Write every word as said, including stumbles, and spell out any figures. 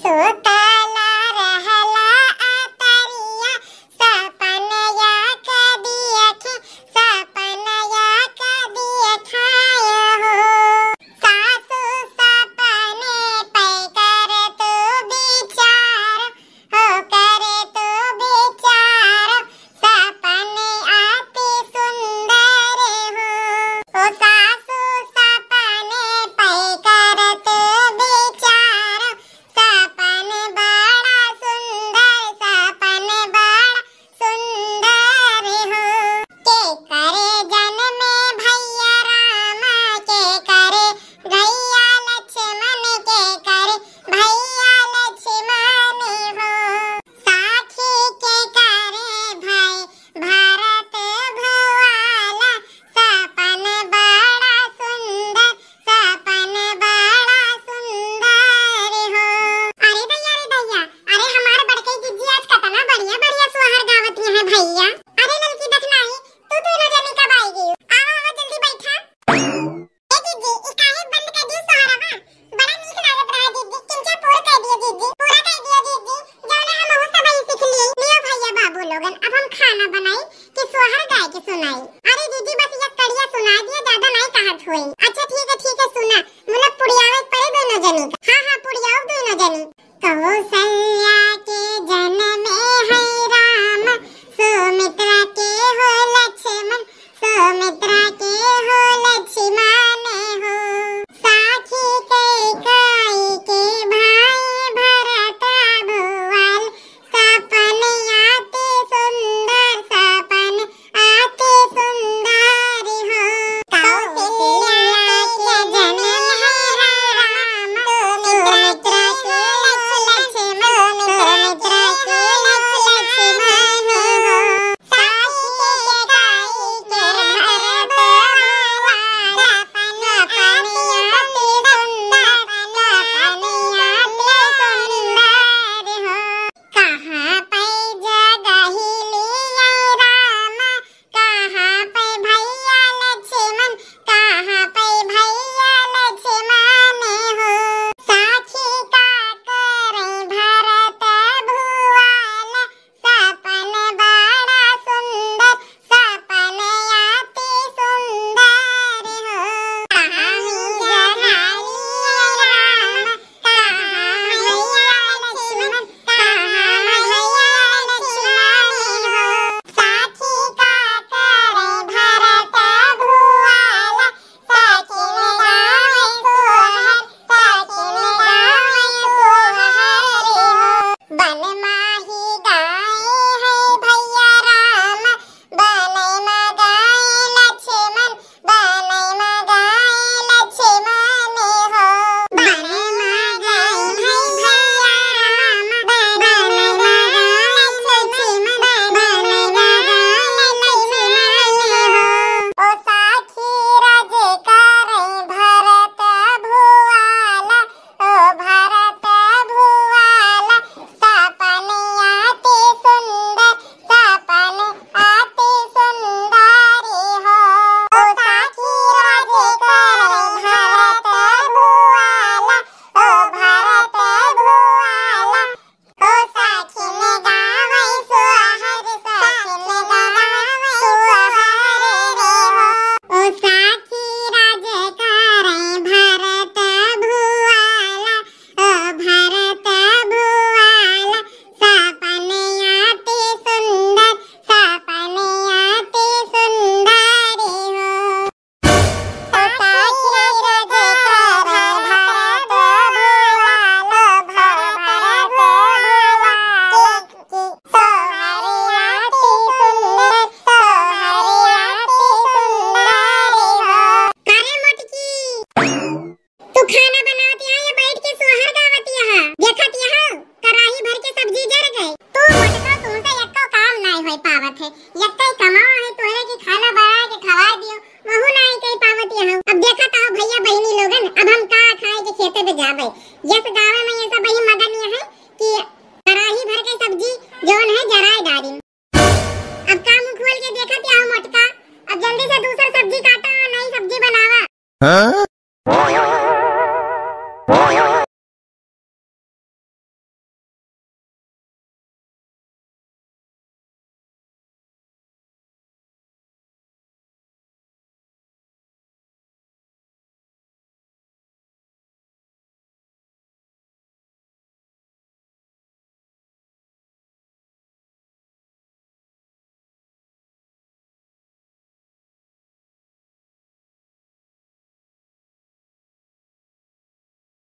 सुतला रहला अतरिया, सपनया क दियखी, सपनया क दियखाय हो। सासु सपने पै कर तू विचार, हो कर तू विचार, सपने अति सुंदर हो। ओ सासु सपने पै कर तू विचार, सपन बड़ा सुंदर, सपन बड़ा सुंदर हो। के करे जनमे भैया राम, के करे भैया लक्ष्मण, के करे भैया लक्ष्मण हो। साखी के करे भाई भरत भुआला, सपन बड़ा सुंदर, सपन बड़ा सुंदर हो। अरे दैया, अरे दैया, अरे हमार बड़कई जिज्जी आज कतना बढ़िया बढ़िया सोहर गावत हैं भैया। अरे ललकी दखनाही, तू दुनो जनी कब आइ गयू? आवा, आवा, जल्दी बैठा। ए जिज्जी, ई काहे बंद कर दियो सोहरवा? बड़ा नीक लागत रहा जिज्जी, किंचा पूर कर दियो जिज्जी, पूरा कर दियो जिज्जी, जौने हमहू सब ई सीख लिए। लियो भैया बाबू लोगन, अब हम खाना बनाई कि सोहर गाय के सुनाई। अरे जिज्जी, बस एक कड़िया सुना दिया, ज्यादा नहीं कहत हुई। अच्छा ठीक है, ठीक है, सुना। मुला पुड़ियावे पड़े दुनो जनी का। हाँ, हाँ, पुड़ियाओ दुनो जनी। कौशल